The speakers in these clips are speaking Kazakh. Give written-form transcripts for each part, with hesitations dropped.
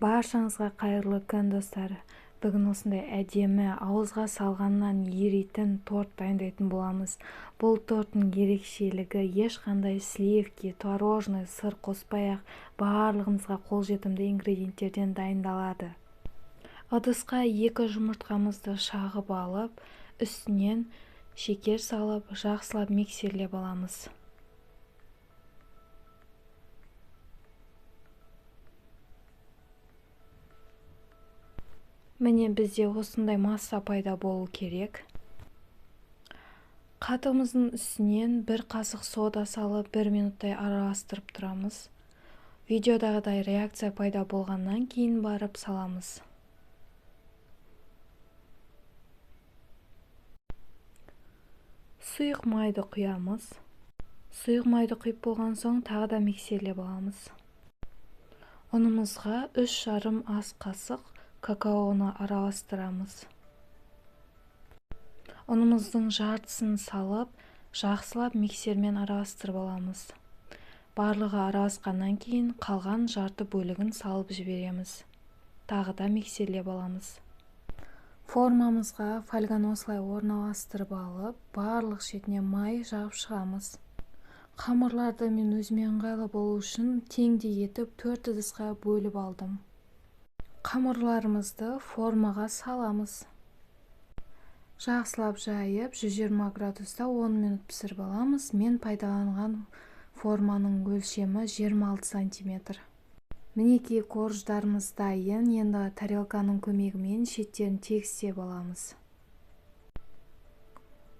Баршаңызға қайырлы күн, достар. Бүгін осындай әдемі, ауызға салғаннан еритін торт дайындайтын боламыз. Бұл торттың ерекшелігі ешқандай сливки, творожный сыр қоспай-ақ барлығымызға қолжетімді ингредиенттерден дайындалады. Ыдысқа 2 жұмыртқамызды шағып алып, үстінен шекер салып, жақсылап миксерлеп аламыз. Міне бізде осындай масса пайда болу керек. Қатығымыздың үстінен 1 қасық сода салып, 1 минуттай араластырып тұрамыз. Видеодағыдай реакция пайда болғаннан кейін барып саламыз. Сұйық майды құямыз. Сұйық майды құйып болған соң тағы да миксерлеп аламыз. Ұнымызға 3,5 ас қасық какаоны араластырамыз. Ұнымыздың жартысын салып, жақсылап миксермен араластырып аламыз. Барлығы араласқаннан кейін қалған жарты бөлігін салып жібереміз. Тағы да миксерлеп аламыз. Формамызға фольганы осылай орналастырып алып, барлық шетіне май жағып шығамыз. Қамырларды мен өзіме ыңғайлы болу үшін теңдей етіп 4 ыдысқа бөліп алдым. Қамырларымызды формаға саламыз. Жақсылап жайып, 120 градуста 10 минут пісіріп аламыз. Мен пайдаланған форманың өлшемі 26 сантиметр. Мінекей корждарымыз дайын. Енді тарелканың көмегімен шеттерін тегістеп аламыз.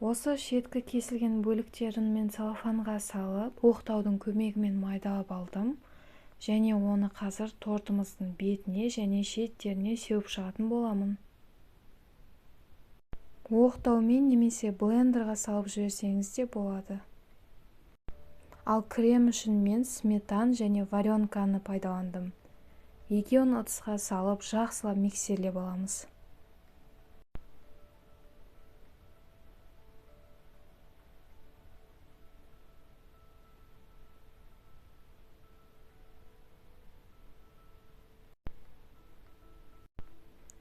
Осы шеткі кесілген бөліктерін мен целлофанға салып, оқтаудың көмегімен майдалап алдым. Және оны қазір тортымыздың бетіне және шеттеріне сеуіп шығатын боламын. Оқтаумен немесе блендерға салып жіберсеңіз де болады. Ал крем үшін мен сметан және варенканы пайдаландым. Екеуін ыдысқа салып, жақсылап миксерлеп аламыз.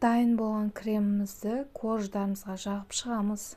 Дайын болған кремімізді корждарымызға жағып шығамыз.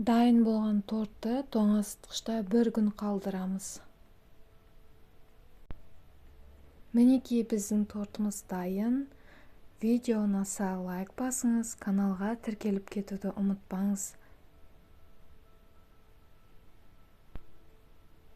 Дайын болған тортты тоңазытқышта 1 күн қалдырамыз. Мінекей біздің тортымыз дайын. Видео ұнаса лайк басыңыз, каналға тіркеліп кетуді ұмытпаңыз.